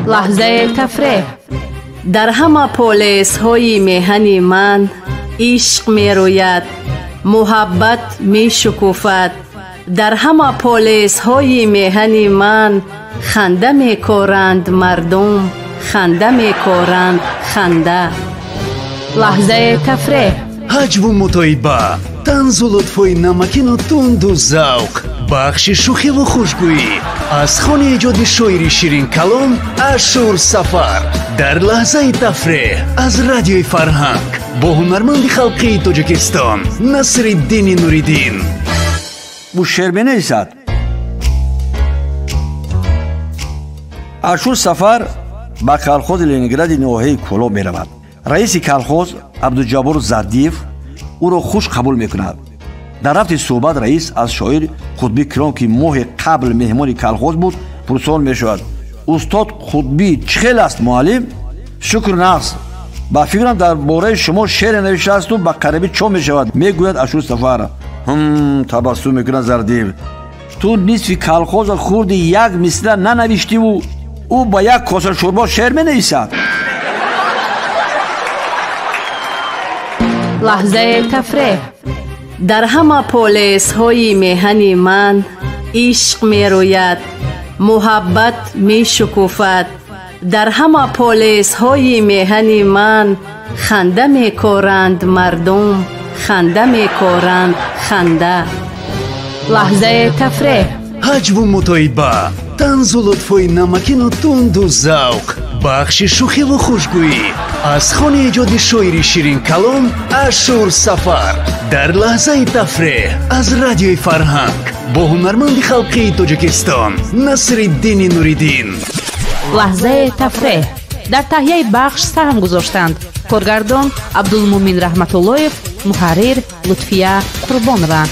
Лаҳзаи тафреҳ. Дар ҳама полесҳои меҳани ман ишқ мерӯяд, муҳаббат мешукуфад. Дар ҳама полесҳои меҳани ман ханда мекоранд мардум, ханда мекоранд, ханда. Лаҳзаи тафреҳ. Ҳаҷву мутоиба, танзу лутфҳои намакину тунду завқ, бахши шӯхиву хушгӯӣ аз хони эҷоди шоири ширинкалом Ашур Сафар дар лаҳзаи тафреҳ аз радиои Фарҳанг бо ҳунарманди халқии Тоҷикистон Насриддини Нуриддин. Ӯ шеър менависад. Ашур Сафар ба колхози Ленингради ноҳияи Кӯлоб меравад. Раиси колхоз Абдуҷаббор Зардиев ӯро хуш қабул мекунад. Дар рафти суҳбат раис аз шоир Қутбӣ Киром, ки моҳи қабл меҳмони колхоз буд, пурсон мешавад: устод Қутбӣ чӣ хел аст, муаллим? Шукр, нағз. Ба фикрам, дар бораи шумо шеъре навиштаасту ба қарибӣ чоп мешавад, мегӯяд Ашур Сафар. Табассум мекунад Зардиев. Ту нисфи колхоза хурди як мисра нанавиштиву ӯ ба як коса шӯрбо шеър менависад. Лаҳзаи тафреҳ. Дар ҳама полесҳои меҳани ман ишқ мерӯяд, муҳаббат мешукуфад. Дар ҳама полесҳои меҳани ман ханда мекоранд мардум, ханда мекоранд, ханда. Лаҳзаи тафреҳ. Ҳаҷву мутоиба, танзу лутфҳои намакину тунду завқ, бахши шӯхиву хушгӯӣ аз хони эҷоди шоири ширинкалом Ашур Сафар дар лаҳзаи тафреҳ аз радиои Фарҳанг бо ҳунарманди халқии Тоҷикистон Насриддини Нуриддин. Лаҳзаи тафреҳ. Дар таҳияи бахш саҳм гузоштанд коргардон Абдулмумин Раҳматуллоев, муҳаррир Лутфия Қурбонова.